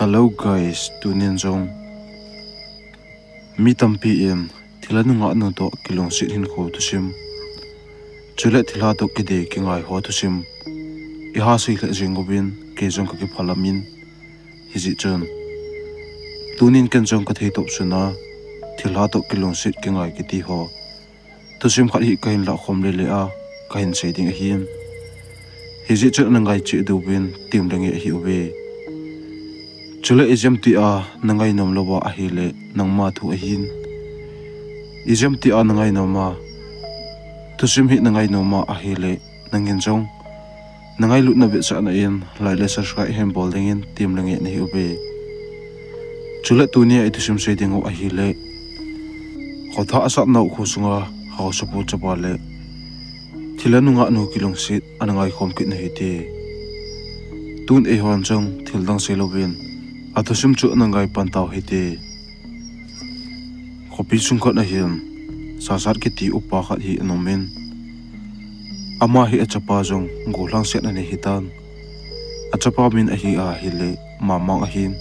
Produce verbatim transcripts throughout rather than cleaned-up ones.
Hello guys, tunin jong mi tampi in thilha nungah nu toh kilungset hinkho thusim, chule thilha toh kidei kingai ho thusim iha sei lheh jing uvin, kei jong kakiphalam in, hijeh chun tunin ken jong kathei tobang suna thilha toh kilungset kingai kiti ho thusim khat hi kahin lahkhom lele a, kahin sei ding ahin. Hijeh chun ana ngai cheh diuvin tem le nge ahiuve. Chule ijemtia nangainom louva ahile nangma thu ahin. Ijemtia nangainom a, thusim hi nangainom a ahile, nangin jong nangailutna vetsahna in like le subscribe hin bol dingin tem le nge nahiuve. Chule tunia ithusim sei dingu ahile, khothah asatnau khosunga haosapu chapa le thilha nungah nu kilungset ana ngaikhom kit u hite. Tun eihon jong thildang seilouvin athusim chu ana ngai pan tau hite. Khopi sung khat ahin, Sasat kiti upa khat hi ana umin, ama hi achapa jong gollhang set anei hitan. Achapa min ahi ahile Mamang ahin.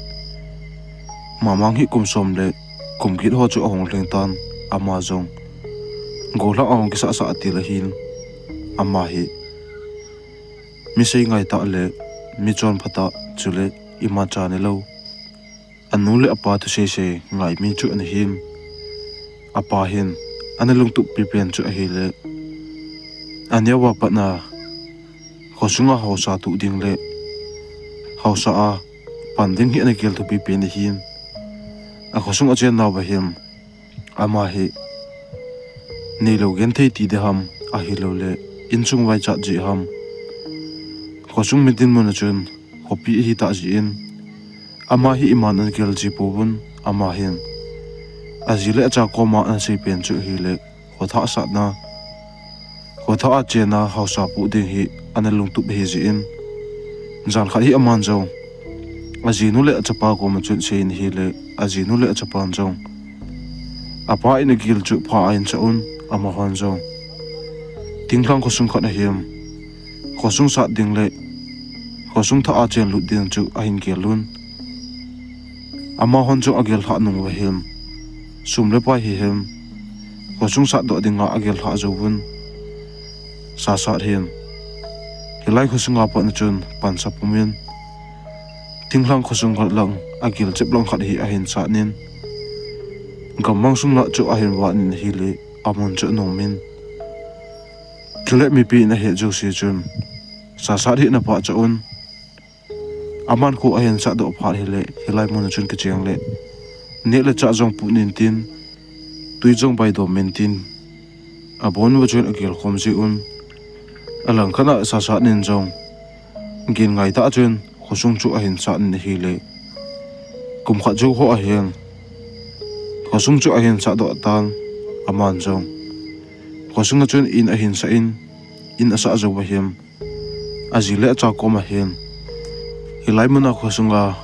Mamang hi kum som le kum get ho chu ahung lhing tan, ama jong gollhang ahung kisahsah til ahin. Ama hi mi seingai tah le mi chonpha tah, chule imacha neilou, anu le apa thusei sei ngai mi chu ana hin. Apa hin ana lungtup pipen chu ahile, aneova patna khosunga haosa tuh ding le haosa a pan ding hi ana gel thupi pen ahin. Akhosung achen nauva hin ama hi neilou genthei ti ding ham, ahiloule insung vaichat jeh ham, khosung mi dinmun a chun khopi ahitah jeh in, ama hi iman ana gel ji pouvin, ama hin aji le acha koma ana seipen chu ahile, khothah asatna, khothah a chenna haosa poh ding hi ana lungtup ahijeh in, jan khat hi aman jong ajinu le achapa koma chun aseiyin ahile, ajinu le achapan jong apa in agel chu pha ahin sah un, amahon jong thinglhang khosung khat ahin, khosung sat ding le khosung thah a chenlut ding chu ahin gel un. Amahon jong agel lhah nung uva hin, sum le pai hihen khosung satdoh dinga agel lhah jouvun, Sasat hin hilai khosunga pat a chun pansa pumin, thinglhang khosung khat lang, agel chep lang khat hi ahin sat in, gammang sung lah chu ahin vat in ahile, amun chu anomin, chule mipi in ahet jouse chun, Sasat hi ana pachat un, aman kho ahin satdoh phat hile, hilai mun a chun kicheng le neh le chah jong put in tin, twi jong baidom in tin, abon uva chun agel khom jeh un, alangkhat a Sasat in jong gin ngaitah chun khosung chu ahin sat in ahile, kum khat jou ho ahin khosung chu ahin satdoh tan, aman jong khosung a chun in ahin sah in, in asah jouva hin aji le acha koma hin, hilai muna khosunga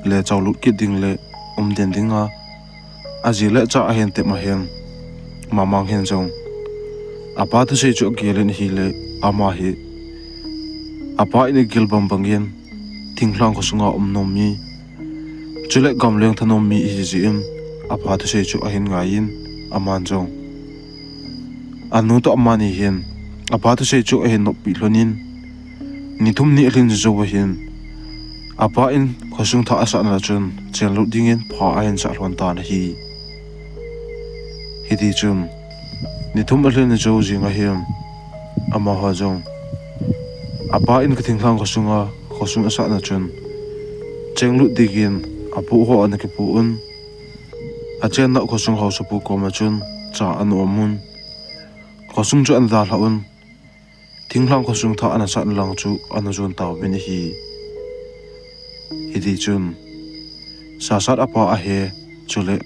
le chaolut kit ding le umden dinga aji le acha ahin tep ma hin, Mamang hin jong apa thusei chu agel in ahile, ama hi apa in agel bang bangin thinglhang khosunga um nom mi, chule gamleng thanom mi ahijeh in, apa thusei chu ahin ngaiyin, aman jong anu toh amani hin apa thusei chu ahin noppi lhonin, ni thum ni alhin jouva hin, apa in khosung thah asatna chun chenlut dingin pha ahin sah lhon tan ahi. Hitichun ni thum alhin jou jing ahin, amaho jong apa in kathinglhang khosunga khosung asatna chun chenglut dingin apoh ho ana kipoh un, achenna khosung haosapu koma chun cha ana omun, khosung chu ana dalhah un, thinglhang khosung thah ana satna lang chu ana jon tauvin ahi. Hitichun Sasat apa ahe, chule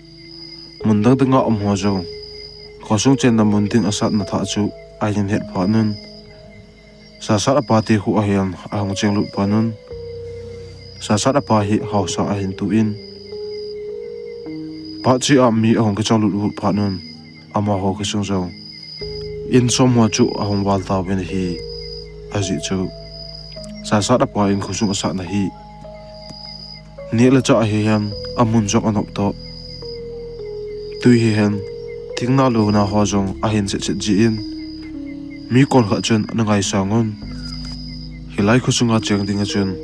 mun dang danga umho jong khosung chenna mun ding asatna thah chu ahin het phat un, Sasat apa te khu ahin ahung chenglut phat un, Sasat apa hi haosa ahin tuh in, phat cheh a mi ahung kichaolut lut phat un, amaho khosung jong in som ho chu ahung val tauvin ahi. Ajeh chu Sasat apa in khosung asatna hi Neh le chah hihen, amun jong anop toh. Tui hihen, thingna louna ho jong ahin chet chet jin, mi kol khat chun ana ngaisang un. Hilai khosunga cheng dinga chun,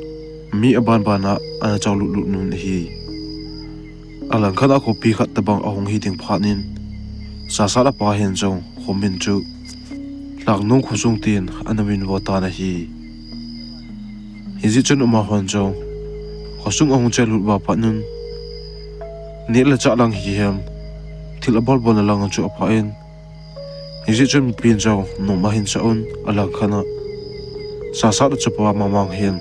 mi aban bana ana chao lut lut un ahi. Alangkhat a khopi khat tabang ahung hi ding phat in, Sasat apa hin jong khomin chu Langnung khosung tin ana min vo tan ahi. Hijeh chun amahon jong khosung ahung che lut uva pat un, neh le chah lang hihen, thil abol bolna lang chu apha in, hijeh chun mipin jong nom ahin sah un, alangkhat a Sasat achapa Mamang hin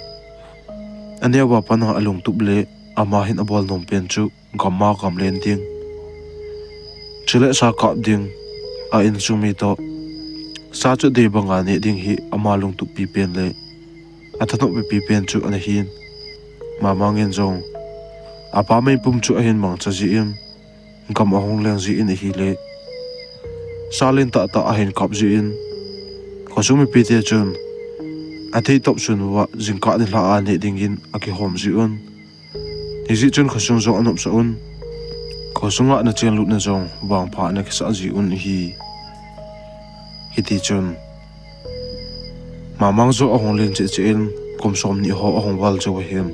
aneo a pat a alungtup le ama hin abol nom pen chu gam a gamlen ding, chule sa kap ding, a insung mi toh sa chu adei banga neh ding hi ama lungtup pi pen le athanop pi pen chu ana hin. Mamang in jong apa meipum chu ahin mangcha jin, gam ahung leng jin ahile, sa len tah tah ahin kap jin, khosung mipite chun athei top sun uva jingkah nilhah a neh dingin akihom ji un. Hijeh chun khosung jong anopsah un, khosunga ana chen lutna jong vangpha ana kisah ji un ahi. Hitichun Mamang jong ahung len cheh cheh in, kum somni ho ahung val jou ahin,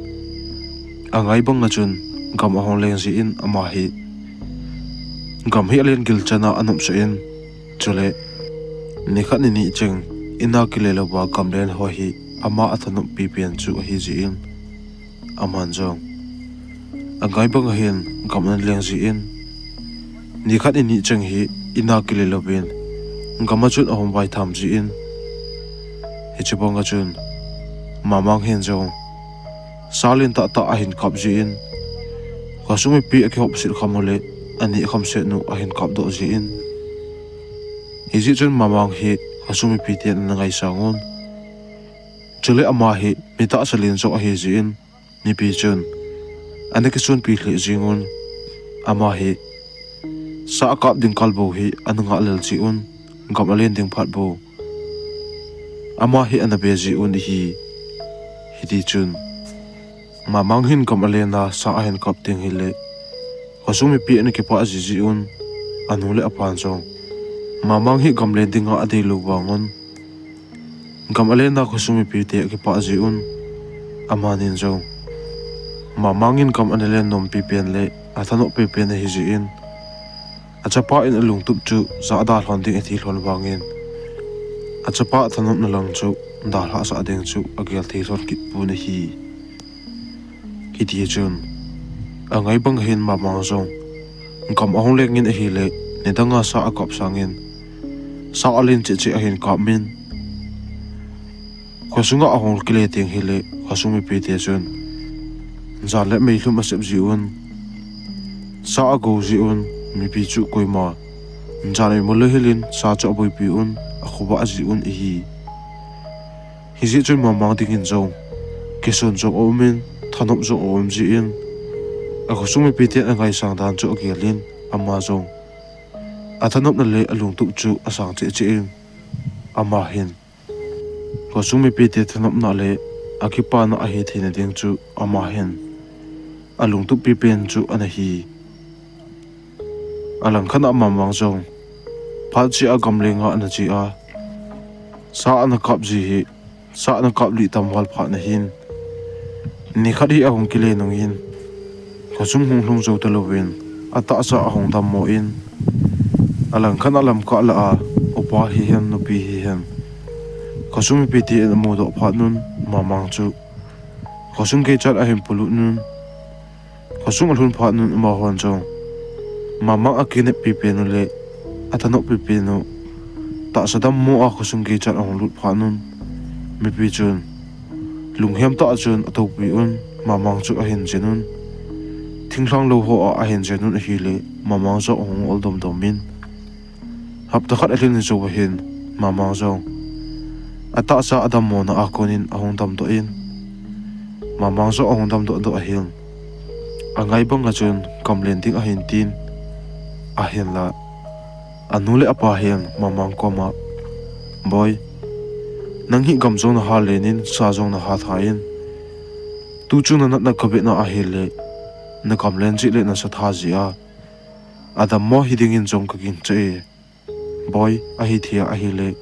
angai banga chun gam ahung leng jin, ama hi gam hi alen gil chan a anopsah in, chule nikhat nini cheng ina kile louva gamlen ho hi ama athanop pi pen chu ahi jin, aman jong angai banga hin gam ana leng jin, nikhat nini cheng hi ina kile louvin gam a chun ahung vaitham jin, hiche banga chun Mamang hin jong sa len tah tah ahin kap jin, khosung mipi akihopset kham u le aneh khamset u ahin kapdoh jin, hijeh chun Mamang hi khosung mipiten ana ngaisang un. Chule ama hi mi tahsa len jong ahi jin, mipi chun ana kisonpi lheh jeng un. Ama hi sa akap ding kal bou hi ana ngah lel jeh un, gam alen ding phat bou ama hi ana be ji un ahi. Hitichun Mamang hin gam alen a sa ahin kap teng hile, khosung mipi ana kipah jiji un, anu le apan jong Mamang hi gam len dinga adeilou vangun, gam alen a khosung mipite akipah ji un. Amanin jong Mamang in gam ana len nompi pen le athanoppi pen ahi jeh in, achapa in alungtup chu jah dalhon ding ati lhon vangin, achapa thanopna lang chu dalhah sah ding chu agel thei lhon kit pon ahi. Hitichun angai bang hin Mamang jong gam ahung lengin ahile, nidanga sa akap sangin sa alen cheh cheh ahin kapmin, khosunga ahung kile teng hile, khosung mipite chun jan le meilhum asep ji un, sa agou ji un, mipi chu koima jan imut lou hel in sa chu aboipi un, akhovah ji un ahi. Hijeh chun Mamang dingin jong kisun jong aumin, thanop jong aum jeh in, akhosung mipiten angaisang dan chu agel in, ama jong athanopna le alungtup chu asang cheh cheh in, ama hin khosung mipite thanopna le akipana ahi theina ding chu ama hin alungtup pipen chu ana hi. Alangkhat a Mamang jong phat cheh a gam lenga ana che a, sa ana kap ji hi, sa ana kap lih tam val phat na hin, nikhat hi ahung kile nungin, khosung hung lhung jou talouvin, atahsa ahung dammo in, alangkhat a lamkah lah a upa hihen, nupi hihen, khosung mipiten amudoh phat un, Mamang chu khosung gei chan ahin polut un, khosung alhun phat un, amahon jong Mamang akineppi pen u le athanoppi pen u, tahsa dammo a khosung gei chan ahung lut phat un, mipi chun lunghem tah chun atoupi un, Mamang chu ahin jen un, thinglhang lou ho a ahin jen un ahile, Mamang jong ahung ol domdom in, hapta khat alhin jou ahin, Mamang jong atahsa adammona a konin ahung damdoh in, Mamang jong ahung damdoh doh ahin, angai banga chun gam len ding ahin tin, ahinla anu le apa hin Mamang koma, Boi, nang hi gam jong naha len in, sa jong naha tha in, tuchung nanatna kavetna ahile, na gamlen jeh le na satha jeh a, adammo hi dingin jong ka gingcha e. Boi, ahi thei ahile,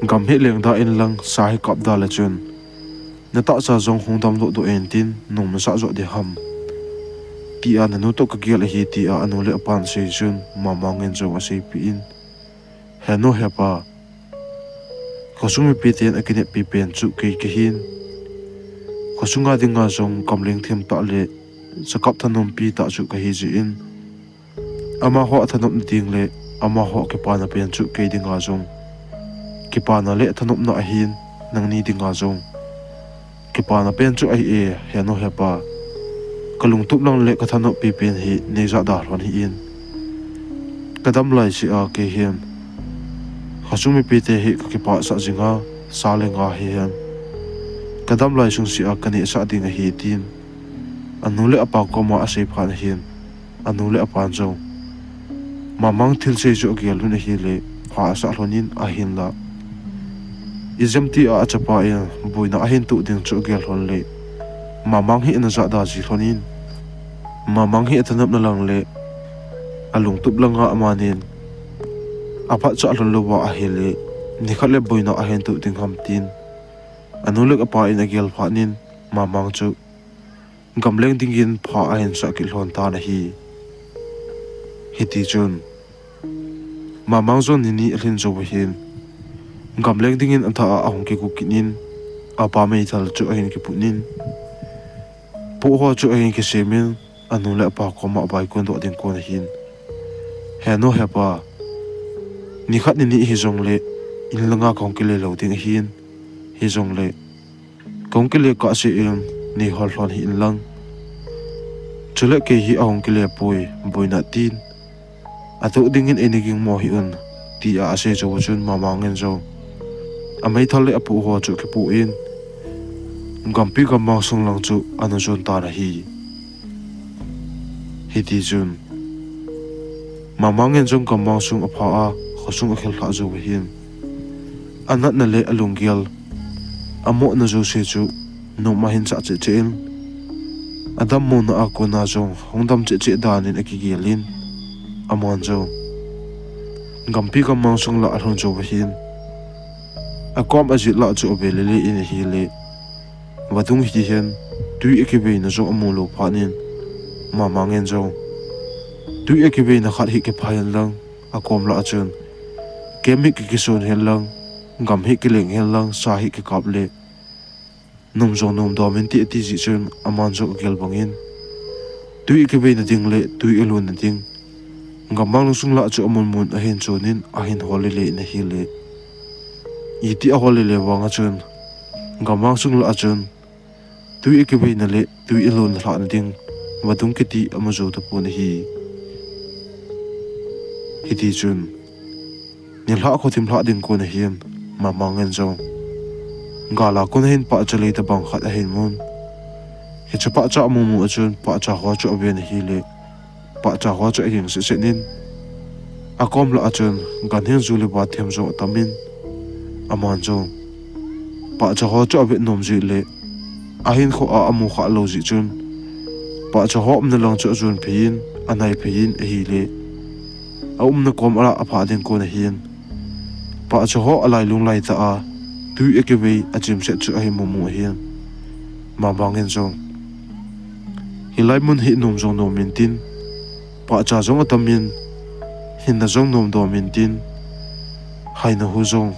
gam hi lengda in lang sa hi kapda le chun, na tahsa jong hung damdoh doh intin, nung na sah joh ding ham, tia na nu toh ka gel ahi, tia anu le apan asei chun, Mamang in jong aseipeh in, He nu he pa, khosung mipiten akineppi pen chu kei kahin. Khosunga dinga jong gamleng themtah le sakap thanompi tah chu kahi jeh in, amaho athanopna ding le amaho kipana pen chu kei dinga jong kipana le thanopna ahin, nangni dinga jong kipana pen chu ahi e, he nu he pa. Ka lungtup lang le ka thanoppi pen hi nei jahda lhon hih in. Ka dam lai seh a kei hin khosung mipite hi ka kipahsah jinga, sa le nga hihen ka dam lai sung seh a ka nehsah ding ahi, tin anu le apa koma asei phat ahin, anu le apan jong Mamang thilsei chu agel un ahile, pha asah lhon in, ahinla ijemtia achapa in boina ahin toh ding chu agel lhon le, Mamang hi ana jahda ji lhon in, Mamang hi athanopna lang le alungtup langa amanin aphatchah lhon louva ahile, nikhat le boina ahin toh ding ham, tin anu le apa in agel phat in, Mamang chu gamleng dingin pha ahin sah kit lhon tan ahi. Hitichun, Mamang jong nini alhin jou ahin, gamleng dingin athah a ahung kigu kit in, apa meithal chu ahin kiput in, poh ho chu ahin kisem in, anu le apa koma abaikon doh ding kon ahin, He nu he pa, nikhat nini hijongle, in langa kahung kile lou ding ahin, hijongle kahung kile kahse in, nei hol lhon hih in lang, chule kei hi ahung kile poi, boina tin, atoh dingin eina gingmo hih un, tia asei jou chun, Mamang in jong ameithal le apoh ho chu akipoh in, gampi gammang sung lang chu ana jon tan ahi. Hitichun, Mamang in jong gammang sung aphah a, khosung akhel lhah jou ahin, anatna le alunggel, amohna jouse chu nom ahin sah cheh cheh in, adammona a kona jong hung dam cheh cheh danin akigel in, aman jong gampi gammang sung lah alhun jou ahin, akom ajet lah chu ave lele in ahile, vadung hihen twi akiveina jong amu lou phat in, Mamang in jong twi akiveina khat hi kipha hen lang, akom lah a chun, kem hi kikison hen lang, gam hi kileng hen lang, sa hi kikap le, nom jong nom dom inte ati jeh chun, aman jong agel bangin, twi akiveina ding le twi alunna ding, gammang lungsung lah chu amun mun ahin chonin, ahin hol lele in ahile, iti ahol lele vanga chun, gammang sung lah a chun twi akiveina le twi alunna lhahna ding vadung kiti amu jou tapon ahi. Hitichun, nilhah khothim lhah ding kon ahin, Mamang in jong gala kon ahin pahcha lei tobang khat ahin mun. Hiche pahcha amu mu a chun pahcha ho chu aven ahile, pahcha ho chu ahing setset in, akom lah a chun ganhing ju le ba them jong atamin, aman jong pahcha ho chu avet nom jeh le, ahinkhoa amu khah lou jeh chun, pahcha ho umna lang chu ajon phei in, anai phei in ahile, aumna kom lah a aphah ding kon ahin, pahcha ho alailung laitah a twi akivei achimset chu ahin mumu ahin, Mamang in jong, hilai mun hi nom jong nom intin, pahcha jong atamin, hinna jong nom dom intin, haina hu jong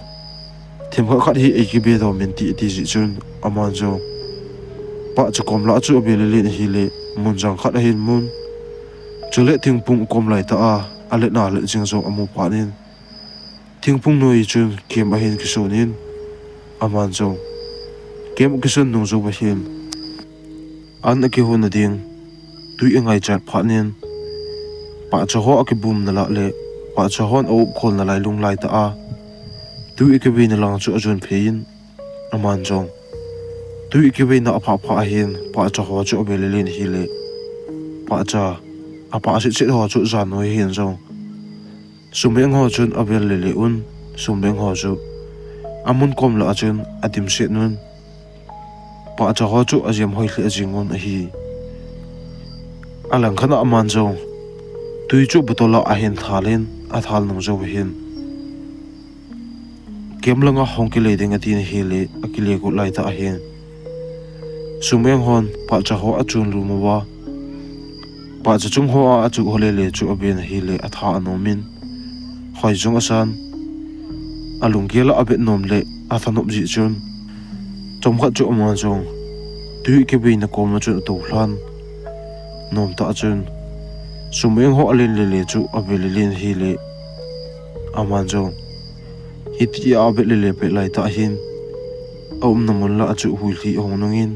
themkhat khat hi eikibe dom inte ati jeh chun, aman jong pahcha kom lah chu ave lele in ahile, mun jang khat ahin mun. Chule thingphung akom laitah a aletna let jing jong amu phat in, thingphung noi chun kem ahin kisonin, aman jong kem akison nung jou ahin, an akihonna ding twi angaichat phat in, pahcha ho akibumna lah le pahcha hon aupkholna lailung laitah a twi akiveina lang chu ajon phei in, aman jong twi akiveina aphah phah ahin, pahcha ho chu ave lele in ahile, pahcha apah setset ho chu jan noi hin jong sumeng ho chun avel lele un, sumeng ho chu amun kom lah a chun adimset un, pahcha ho chu ajem hoi lheh jing un ahi. Alangkhat a aman jong tui chu bottle a ahin thal in, athal nung jou hin, camp langa hung kile ding atin ahile, akile got laitah ahin, sum-eng hon pahcha ho achun lum uva, pahcha chung hoa achuh ho lele chu aven ahile, atha anom in, hoi jong asan, alunggel a avet nom le athanop jeh chun, chomkhat chu aman jong tui kiveina koma chun atoulhan, nomtah chun, sum-eng ho alen lele chu ave lelen ahile, aman jong hitia avet lele pet laitah hin, aumna mun lah a chu huilhi ahung nungin,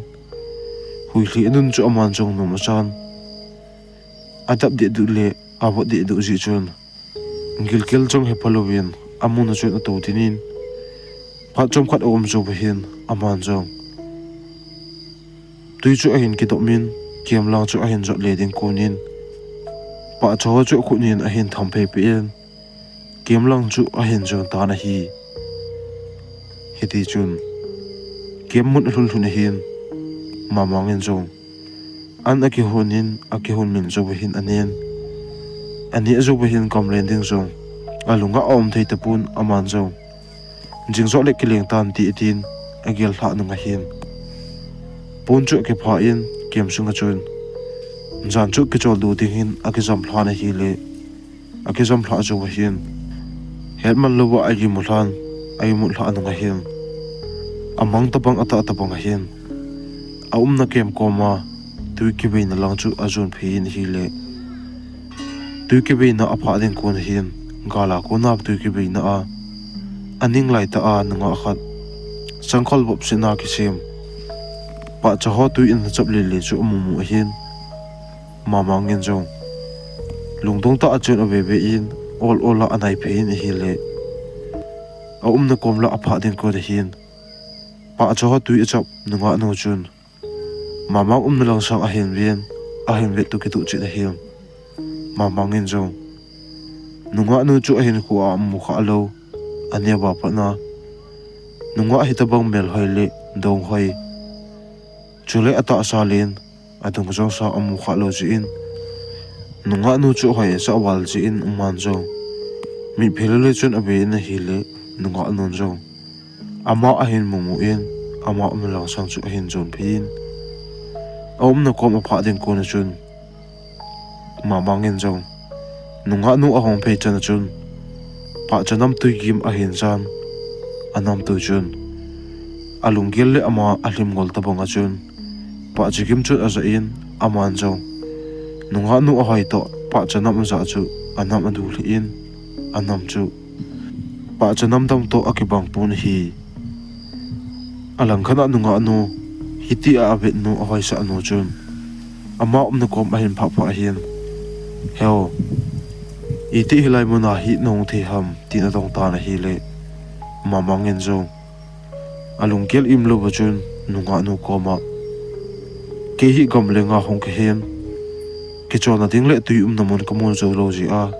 huilhi anun chu aman jong nom asan, adap dehduh le avot dehduh jeh chun, gilkel jong hepha louvin, amuna chun atou dingin, phat chomkhat aum jou uva hin, aman jong tui chu ahin kidop in, camp lang chu ahin jot le ding konin, pahcha ho chu akhut in ahin tham phei peh in, camp lang chu ahin jon tan ahi. Hitichun, camp mun alhun lhun ahin, Mamang in jong an akihon in, akihon min jou uva hin anen, aneh jou uva hin gamlen ding jong alunga aum thei tapon, aman jong jing joh le kileng tan ti atin, agel lhah nung ahin, pon chu akipha in, camp sunga chun jan chu kicholdo ding hin akijam lhan ahile, akijam lhah jou uva hin, hetman louva aimu lhan, aimut lhah nung ahin, amang tabang atah tabang ahin, aumna camp koma tui kiveina lang chu ajon phei in ahile, tui kiveina aphah ding kon ahin, gal a kona tui kiveina a aning laitah a nungah khat, sangkhol vop sena kisem, pahcha ho tui in achap lele chu amumu ahin, Mamang in jong lungdong tah a chun aveve in, ol ol a anai phei in ahile, aumna kom lah aphah ding kon ahin, pahcha ho tui achap nungahnu chun Mamang umna lang sang ahin ven, ahin vet toh kitoh chet ahin, Mamang in jong nungahnu chu ahinkho a amu khah lou, aneo a patna, nungah hitobang melhoi le donghoi, chule atahsa len, adung jong sang amu khah lou jeh in, nungahnu chu ahoi asah val jeh in, aman jong mitphe lou le chun ave in ahile, nungahnun jong ama ahin mumu in, ama umna lang sang chu ahin jon phei in, aumna kom aphah ding kon a chun, Mamang in jong nungahnu ahung phei chan a chun, pahcha namtui gim ahin jan, anamtui chun alunggel le ama alhim ngol tobang a chun, pahcha gim chun ajah in, aman jong nungahnu ahoi toh pahcha nam ajah chu anam adu lheh in, anam chu pahcha nam dang toh akibang pon ahi. Alangkhat a nungahnu, hitia avetnu ahoisahnu chun, ama umna kom ahin phah phah in, Heo, itih hilai muna hi nahung thei ham, tin adong tan ahile, Mamang in jong alunggel imlou a chun nungahnu koma, Kei hi gamlenga hung kahin, kicholna ding le tui umna mun kamu jou lou jeh a,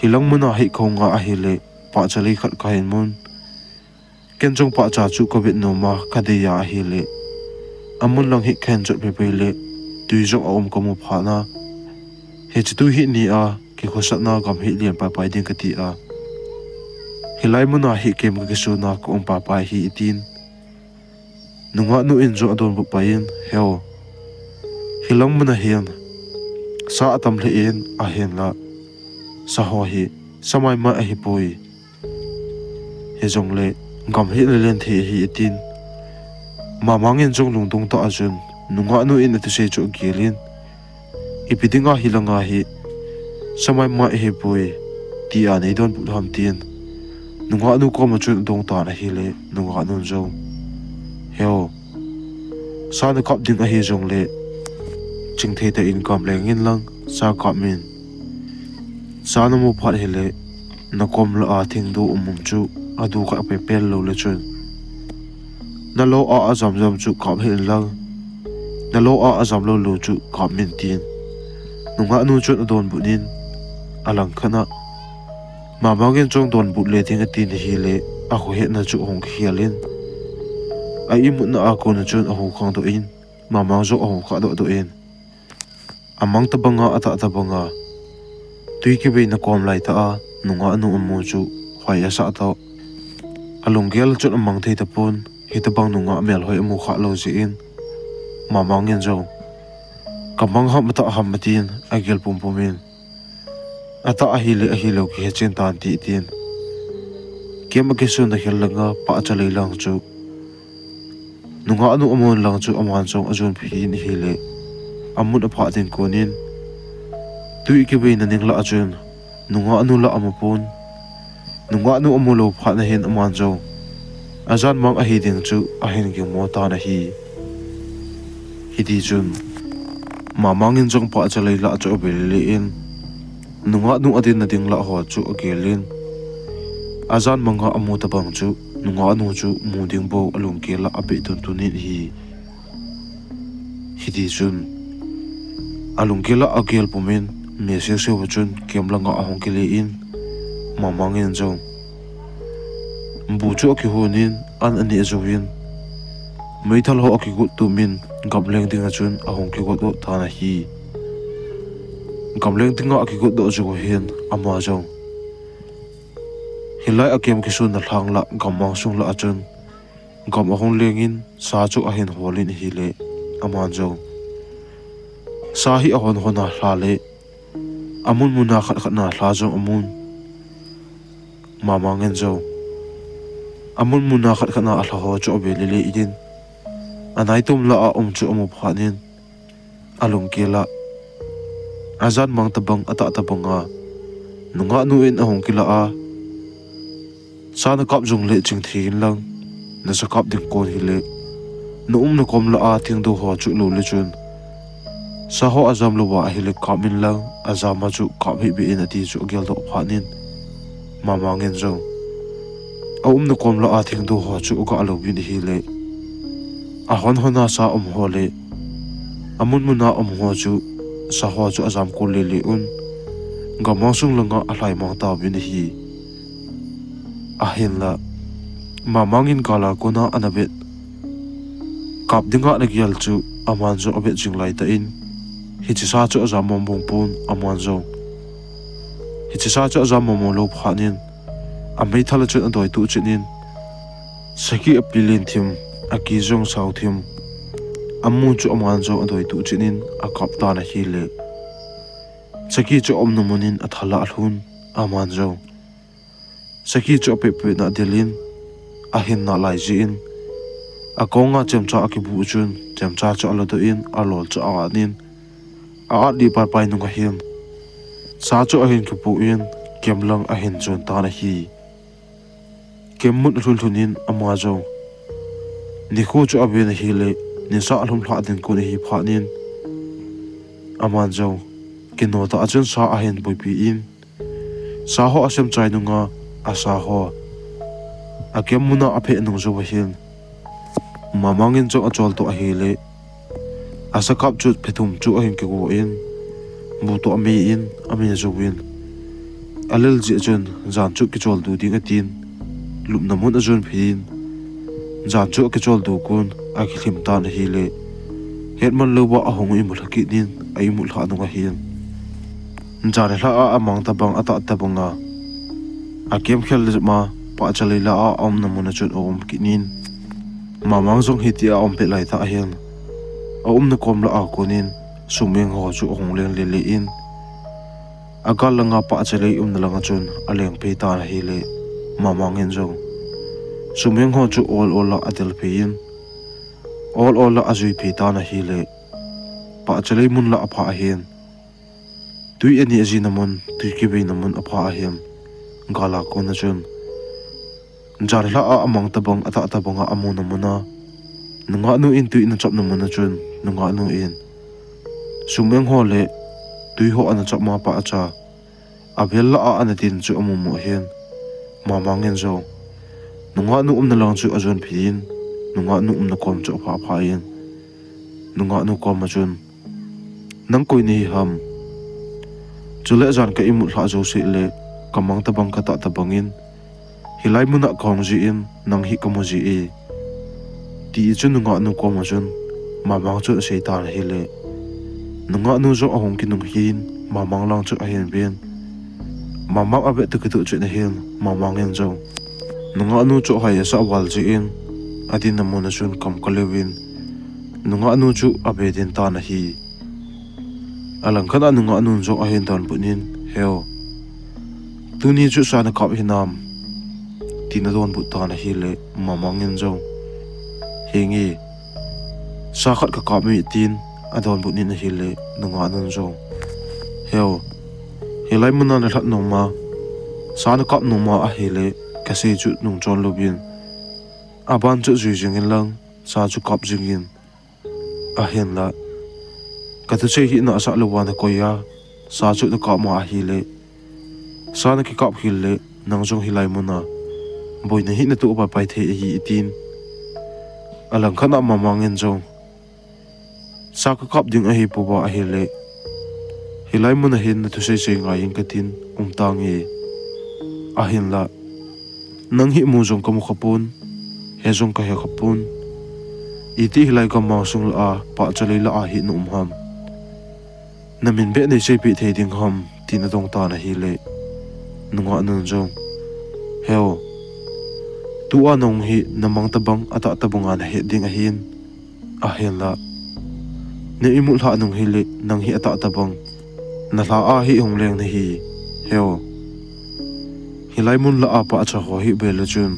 hilang muna hi kahung a ahile, pahcha lei khat kahin mun. Ken jong pahcha chu kavet nom a, kadei a ahile, amun lang hi kahin jot pei pei le, tui jong aum kamu phat na, hiche tui hi ne a kikhosahna gam hi len pai pai ding kati a, hilai muna hi kem kakisuna kaum pai pai hi, atin. Nungahnu in jong adonbut pai in, Heo, hilang muna hin sa atam lheh in, ahinla sa ho hi sa mai mai ahipoi. Hijongle gam hi lelen thei ahi, atin. Mamang in jong lungdong tah a chun nungahnu in athusei chu agel in, Ipi dinga hilanga hi sa mai mai ahipoi, tia neidonbut ham, tin nungahnu koma chun adong tan ahile, nungahnun jong, Heo, sa nakap ding ahijongle, chingthei tah in gamleng inlang sa kap in. Sa namu phat hile, nakom lah a thingdu um um chu adu kha pepel lou le chun, nalo a ajam jam chu kap hih inlang, nalo a ajam lou lou chu kap in, tin nungahnu chun adonbut in, alangkhat a Mamang in jong donbut le ding atin ahile, akhohetna chu ahung khel in, a imutna a kon a chun ahung khangdoh in, Mamang jong ahung khahdoh doh in, Amang tabanga, atah tabanga, tui kibeina kom laitah a nungah nu amu chu hoi asah toh. Alunggel chun amang thei tapon, hitabang nungah melhoi amu khah lou jeh in, Mamang in jong, "Kamang ham atah ham?" atin, agel pumpum in, "Atah ahile ahilou kihechen tan," ti, tin. Camp akisunna khel langa Pahchalei lang chu nungah nu amun lang chu aman jong ajon phin ahile, amun aphah ding konin, tui kibeina ning lah a chun nungah nu lah amupon. Nungah nu amu lou phat nahin aman jong ajan mang ahi ding chu ahin gingmo tan ahi. Hitichun, Mamang in jong Pahchalei lah chu ave lele in, nungah nu adinna ding lah ho chu agelin, ajan manga amu tabang chu nungah nu chu mu ding bou alunggel a apeh tuntun in ahi. Hitichun, alunggel a agel pumin, me seuseu a chun camp langa ahung kile in, Mamang in jong bu chu akihonin, an aneh jouvin, meithal ho akigot tumin, gamleng dinga chun ahung kigot doh tan ahi. Gamleng dinga akigot doh jou hin, ama jong hilai a camp kisunna lhang lah, gammang sung lah a chun gam ahung lengin, sa chu ahin holin ahile, aman jong sa hi ahon hon a lha le amun muna khat khat na lha jong amun. Mamang in jong amun muna khat khat na alha ho chu ave lele in, anaitom lah a um chu amu phat in, alunggel a ajan mang tabang, atah tabanga nungah nu in ahung kilah a, "Sa nakap jongle chingthei inlang, nasa kap ding kon hile, naumna kom lah a thingdo ho chu lou le chun, sa ho ajam louva ahile kap inlang, ajam a chu kap hih beh in," ati chu agel doh phat in, Mamang in jong aumna kom lah a thingdo ho chu aga louvin ahile, ahon hon a sa um ho le amun muna um ho chu, sa ho chu ajam kol lele un, gammang sung langa alhai mang tauvin ahi. Ahinla, Mamang in gal a kona ana vet, kap dinga ana gel chu aman jong avet jing laitah in, hiche sa chu ajam mong mong pon, aman jong hiche sa chu ajam mong mong lou phat in, ameithal a chun adoi tuh chet in, saki api len thim, aki jong sao thim, amu chu aman jong adoi tuh chet in akap tan ahile, saki chu aumna mun in athal a alhun, aman jong saki chu apeh peh na adel in, ahin nalai jeh in, akonga chemcha akibuh chun, chemcha chu aladoh in, alol chu a-at in, a-at lih paipai nung ahin, sa chu ahin kipoh in, camp lang ahin jon tan ahi. Camp mun alhun lhun in, ama jong nikho chu aven ahile, nisa alhum lhah ding kon ahi phat in, aman jong kino tah a chun sa ahin boipi in, sa ho asem chai nunga, asa ho a camp muna apheh nung jou ahin, Mamang in jong achol toh ahile, asa kap chu phe thum chu ahin kigo in, bu toh ame in, ame jouvin, alel jeh chun jan chu kicholdo ding atin, lupna mun ajon phin, jan chu akicholdo kon akilhim tan ahile, hetman louva ahung imut lha kit in, a imut lhah nung ahin, jan nilhah a amang tabang, atah tabanga a camp khel jep a Pahchalei lah a aumna mun a chun aum kit in, Mamang jong hitia aum pet laitah ahin, aumna kom lah a konin sumeng ho chu ahung leng lele in, agal langa Pahchalei umna langa chun aleng phei tan ahile, Mamang in jong sumeng ho chu ol ol a adel phei in, ol ol a ajui phei tan ahile, Pahchalei mun lah aphah ahin, tui aneh jina mun, tui kibeina mun aphah ahin, gal a kona chun, jan nilhah a amang tabang, atah tabanga amuna muna, nungah nu in tui ana chapna mun a chun, nungah nu in sumeng ho le tui ho ana chap ma pahcha, avel lah a ana tin chu amu mu ahin, Mamang in jong nungah nu umna lang chu ajon phei in, nungah nu umna kom chu aphah phah in, nungah nu kom a chun, nang koi nahi ham? Chule jan ka imut lhah jouse le, kamang tabang katah tabangin, hilai muna kahung jeh in, nang hi kamu ji e, ti chun nungah nu kom a chun, Mamang chun asei tan ahile, Nungah nu jong ahung kinung hin, Mamang lang chu ahin ven. Mamang avet toh kitoh chet ahin, Mamang in jong nungah nu chu ahoi asah val jeh in, adinna mun a chun kam kah leuvin, nungah nu chu ave den tan ahi. Alangkhat a nungah nun jong ahin donbut in, "Heo, tuni chu sa nakap hinam?" tin adonbut tan ahile, Mamang in jong, "Henge, sa khat kakap e," tin adonbut in ahile, nungah nun jong, "Heo, hilai mun a nalhat nom a, sa nakap nom a ahile, kasei chu nungchon louvin, aban chu jui jing in lang, sa chu kap jing in. Ahinla, kathusei hi nasah louva nakoi a, sa chu nakap ma ahile, sa nakikap khel le, nang jong hilai mun a boina hi natoh paipai thei ahi," tin. Alangkhat a Mamang in jong, "Sa kakap ding ahipouva ahile, hilai mun a hin nathusei sei ngai in katin, um tange. Ahinla, nang hi mu jong kamu khapon, he jong kahe khapon. Iti hilai gammang sung lah a, pahcha lei lah a hi naum ham? Namin beh neiseipeh thei ding ham?" tin adong tan ahile, nungah nun jong, "Heo, tua nahung hi namang tabang, atah tabang a nahet ding ahin. Ahinla, na imut lhah nung hile, nang hi atah tabang, nalha a hi hung leng nahi. Heo, hilai mun lah a pahcha ho hi vel le chun,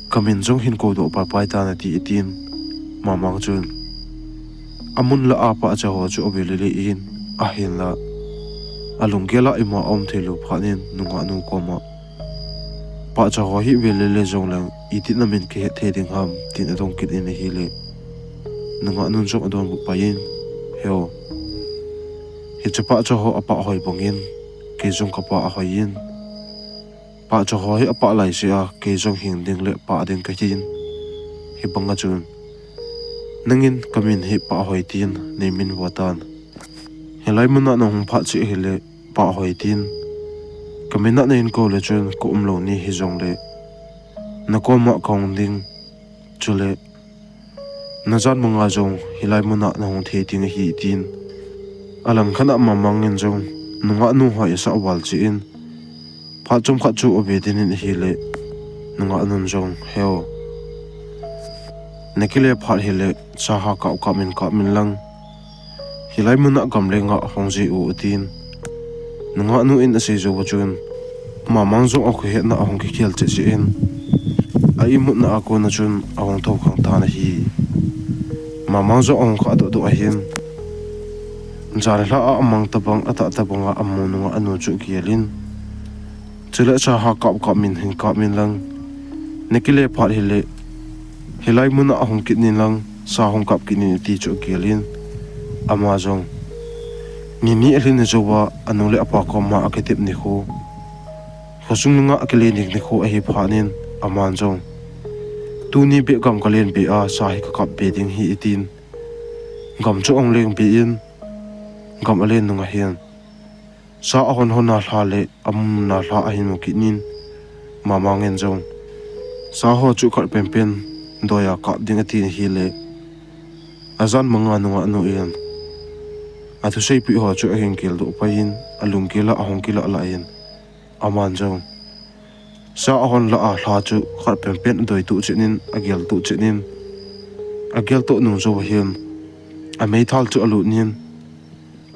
kamin jong hin koudoh paipai tan ati," tin. Mamang chun amun lah a pahcha ho chu ave lele in, ahinla, alunggel a ima aum thei lou phat in, nungah nu koma, "Pahcha ho hi vel lele jongleng, iti namin kihet thei ding ham?" tin adong kit in ahile, nungah nun jong adonbut pai in, "Heo, hiche pahcha ho apah hoi bangin, kei jong kapah ahoi in. Pahcha ho hi apah laisea, kei jong hing ding le pah ding kahin. Hibang a chun, nangin kamin hi Pahhoi tin neiminvo tan. Hilai mun a nahung phat cheh hile, Pahhoi tin kamin a nahin kou le chun kaum lou ni hijongle, nakoma kahung ding. Chule, najan manga jong hilai mun a nahung thei ding ahi," tin. Alangkhat a Mamang in jong nungah nu hoi asah val cheh in, phat chomkhat chu ave den in ahile, nungah nun jong, "Heo, nakile phat hile, sa ha kap kap in kap in lang, hilai mun a gamleng a hung ji u," atin. Nungah nu in asei jou a chun, Mamang jong akhohetna ahung kikhel cheh cheh in, a imutna a kon a chun ahung thou khang tan ahi. Mamang jong ahung khah doh doh ahin, janhi lah a amang tabang, atah tabang a amu nungah nu chu agel in, "Chule sa ha kap kap in hin kap in lang, nakile phat hile, hilai mun a hung kit in lang, sa hung kap kit in," ati chu agel in, ama jong, ni ni alhin jouva anu le apa koma akitep nikho, khosung langa akile ning nikho ahi phat in, aman jong, "Tuni beh gam kalen beh a sa hi kakap be ding ahi," atin, gam chu ahung leng be in, gam alen nung ahin, sa ahon hon a lha le amun a lha ahin mu kit in, Mamang in jong sa ho chu khat penpen doi a kap ding atin ahile, ajan manga nungah nu in athusei peh ho chu ahin geldoh pai in, alunggel a ahung kilah lah in, aman jong sa ahon lah a lha chu khat penpen adoi toh cheh in, agel toh cheh in, agel toh nung jou ahin, ameithal chu alut in,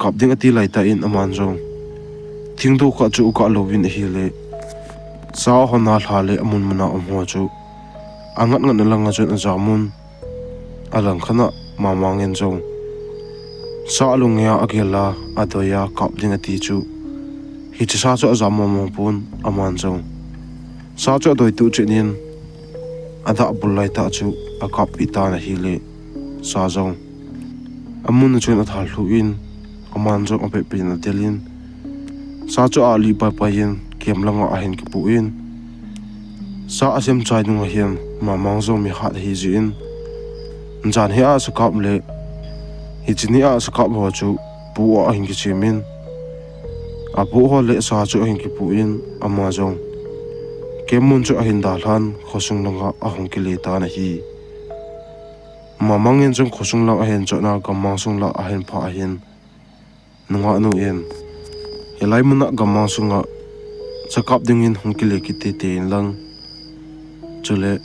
kap ding ati laitah in, aman jong thingdo khat chu akap louvin ahile, sa ahon a lha le amun mun a um ho chu angat ngat na langa chun ajam un. Alangkhat a Mamang in jong sa alunggel a agel a, adoi a kap ding ati chu, hiche sa chu ajam mong mong pon, aman jong sa chu adoi toh cheh in, adah bul laitah chu akap peh tan ahile, sa jong amun a chun athal lhu in, aman jong apeh peh in adel in, sa chu alih pai pai in kem langa ahin kipoh in, sa asem chai nung ahin, Mamang jong mi hat ahi jeh in, janhi a sa kap le hiche ni a sa kap ho chu poh a ahin kichem in, apoh ho le sa chu ahin kipoh in, ama jong kem mun chu ahin dalhan, khosung langa ahung kile tan ahi. Mamang in jong khosung lang ahin chot a, gammang sung lah ahin phah ahin, Nungah nu in, hilai muna gammang sunga sa kap dingin hung kile kit teitei in lang. Chule,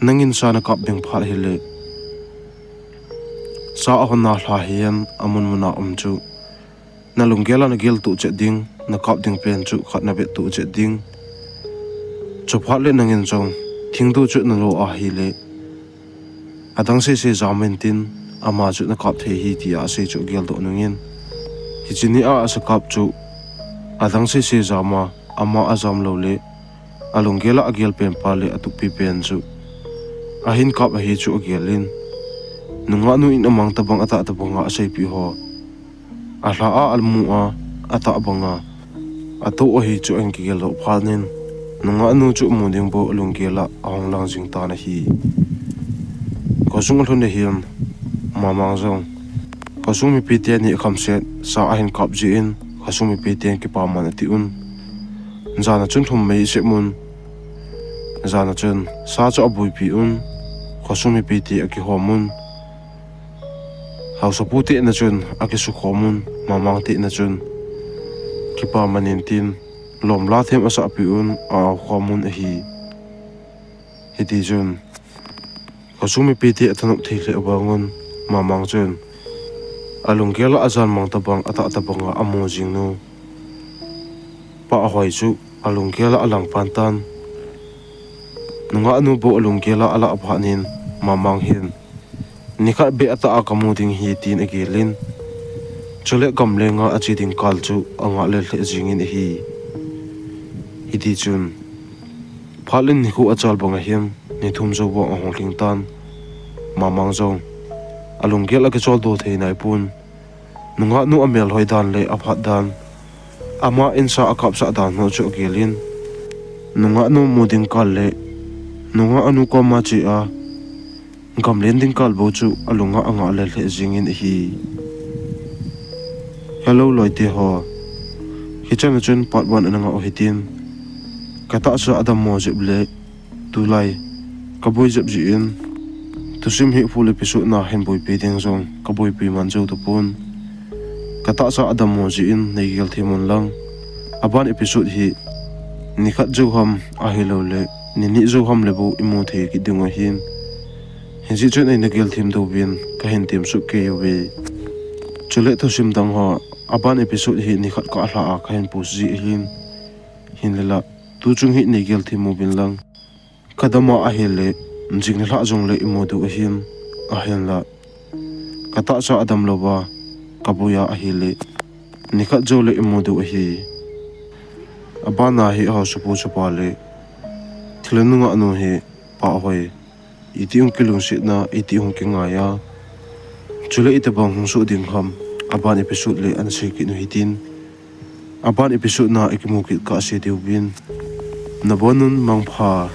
nangin sa na kap ding phat hile, sa ahon na lha hihen amun muna um chu, na lunggel a na gel tuh chet ding, na kap ding pen chu khat na vet tuh chet ding. Chuphat le nangin jong, thingdu chu na lo ahile, adang sese jam intin, ama chu na kap thei hi tia asei chu agel doh nungin. Hiche nia asa kap chu, adang sese jam a, ama ajam lou le, alunggel a agel pen pa le atupi pen chu ahin kap ahi chu agel in. Nungah nu in amang tabang atah tabanga aseipeh ho, alha a almu a, atah banga atoh ahi chu ahin kigel doh phat in, nungah nu chu amu ding bou alunggel a ahung lang jing tan ahi. Khosung alhun ahin, Mamang jong khosung mipi teni akhamset sa ahin kap jeh in, khosung mipi ten kipaman ati un. Jan a chun thum mei asep un. Jan a chun sa chu abuipi un. Khosung mipi te akihom un. Haosapu te na chun akisukhom un. Mamang te na chun kipaman intin, lom la them asahpeh un, a-au khom un ahi. Hiti chun, khosung mipi te athanop thei lheh vang un, Mamang chun alunggel a ajan mang tabang, atah tabanga amu jing nu Pa Ahoi chu alunggel a alang pan tan. Nungah nu bou alunggel a alah phat in, Mamang hin, nikhat beh atah a kamu ding hi tin agel in. Chule gamlenga ache ding kal chu angah lel lheh jingin ahi. Hiti chun, phat le nikho achal bang ahin, ni thum jou vang ahung lhing tan. Mamang jong alunggel a kicholdo thei naipon. Nungah nu amel hoi dan le aphat dan, ama in sa akapsah dan ho chu agel in. Nungah nu mu ding kal le, nungah nu koma che a, gamlen ding kal bou chu alunga angah lel lheh jingin ahi. Hello loite ho. Hichan a chun part one ana ngah u hitin. Katahsa adammo jep le, tulai kaboi jep jeh in, thusim hi full episode na hin boipi ding jong kaboipi man jou tapon. Katahsa adammo jeh in neigel them un lang. Aban episode hi nikhat jou ham ahilouleh nini jou ham le bou imu thei kit diu ahin. Hijeh chun eina gel them diuvin kahin temsoh kei uve. Chule thusim dang ho, aban episode hi nikhat kah lhah a kahin post ji ahin. Hinla, tuchung hi neigel them uvin lang. Kadam a ahile, jing nilhah jongle imu diu ahin, ahinla, katahsa adam louva kaboi a ahile, nikhat joule imu diu ahi. Abana hi haosapu chapa le thilha nungah nu hi Pa Ahoi, iti hung kilungsetna, iti hung kingai a, chule itobang hung soh ding ham, aban episode le ana sei kit u hitin. Aban episode na ikimu kit kahse diuvin, nabonun mangpha.